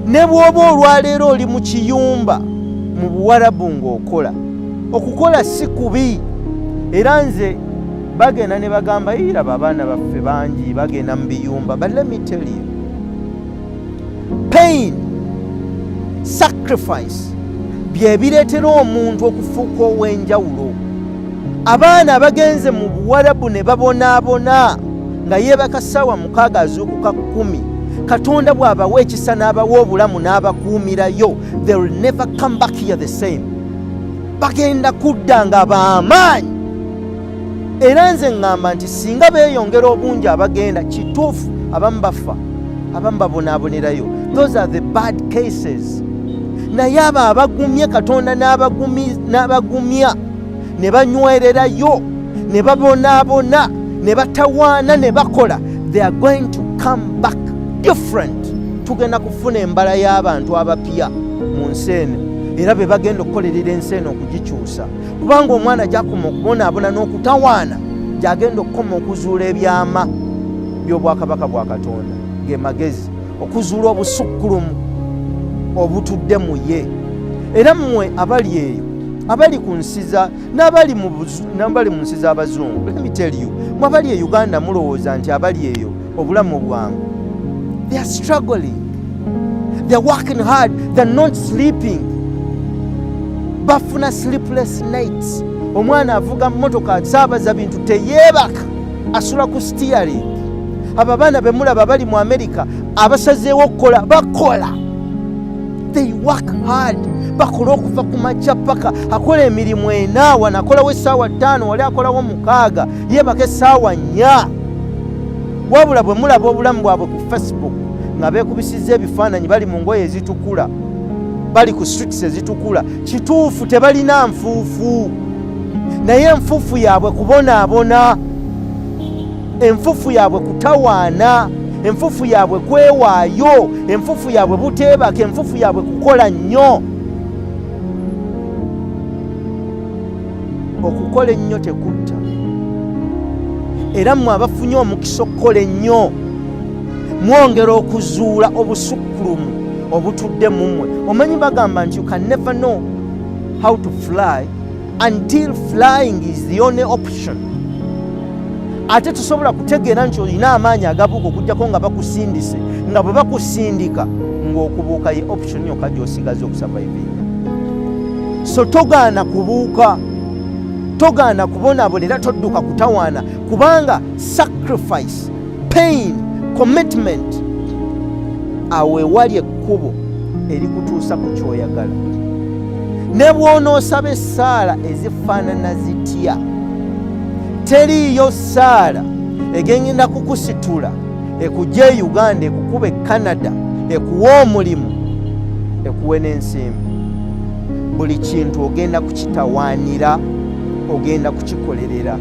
Ne bw'oba olwaleero oli mu kiyumba mu Buwarabu ng'okola, okukola si kubi. Era nze bagenda ne bagamba, iraba abaana baffe bangi bagenda mu biyumba, but let me tell you, pain, sacrifice bye bireetera omuntu okufuuka ow'enjawulo. Abaana abagenze mu Buwarabu ne babonaabona nga yeebaka ssaawa 6, azuukuka 10, Katonda bw'abawa ekisa n'abawa obulamu n'abakuumirayo, they will never come back here the same. Bagenda kudda nga b'amaanyi. Era nze ŋŋamba nti singa beeyongera obungi abagenda, kituufu abamu bafa, abamu babonaabonerayo, those are the bad cases, naye abo abagumye Katonda n'abagumya ne banywererayo ne babonaabona ne batawaana ne bakola, they are going to come back different. Tugenda kufuna embala y'abantu abapya mu nsi eno, era be bagenda okukolerera ensi eno okugikyusa, kubanga omwana gyakoma okubonaabona n'okutawaana, gyagenda okukoma okuzuula ebyama by'obwakabaka bwa Katonda, ge magezi, okuzuula obusukkulumu obutudde mu ye. Era mmwe abali eyo, abali ku nsi n'abali mu nsi z'abazungu, let me tell you, mwe abali e Uganda mulowooza nti abali eyo obulamu bwangu. They are struggling, they are working hard, they are not sleeping, bafuna sleepless nights. Omwana avuga mmotoka, asaabaza bintu, teyeebaka, asula ku steering. Abo abaana bemulaba bali mu America abasazeewo okukola, bakola, they work hard, bakola okuva ku makya paka akola emirimu ena, wano akolawo essaawa 5, wali akolawo 6, yeebaka essaawa 4. Wabula bwe mulaba obulamu bwabwe ku Facebook nga beekubisizza ebifaananyi, bali mu ngoye ezitukula, bali ku streets ezitukula, kituufu tebalina nfuufu, naye enfuufu yaabwe kubonaabona, enfuufu yaabwe kutawaana, enfuufu yaabwe kwewaayo, enfuufu yaabwe buteebaka, enfuufu yaabwe kukola nnyo. Okukola ennyo tekutta. Era mmwe abafunye omukisa okukola ennyo, mwongera okuzuula obusukkulumu obutudde mu mmwe. Omanyi bagamba nti you can never know how to fly until flying is the only option. Ate tosobola kutegeera nti olina amaanyi agabuuka okugjako nga bakusindise, nga bwe bakusindika ng'okubuuka ye option yokka gy'osigaza okusurvivinga. So togaana kubuuka, togaana kubonaabona, era todduka kutawaana, kubanga sacrifice, pain, commitment, awo ewali ekkubo erikutuusa ku kyoyagala. Ne bw'onoosaba essaala ezifaanana zitya, teriiyo ssaala egenda kukusitula ekujja e Uganda, ekukuba e Canada, ekuwa omulimu, ekuwe n'ensimbi. Buli kintu ogenda kukitawaanira, ogenda kukikolerera.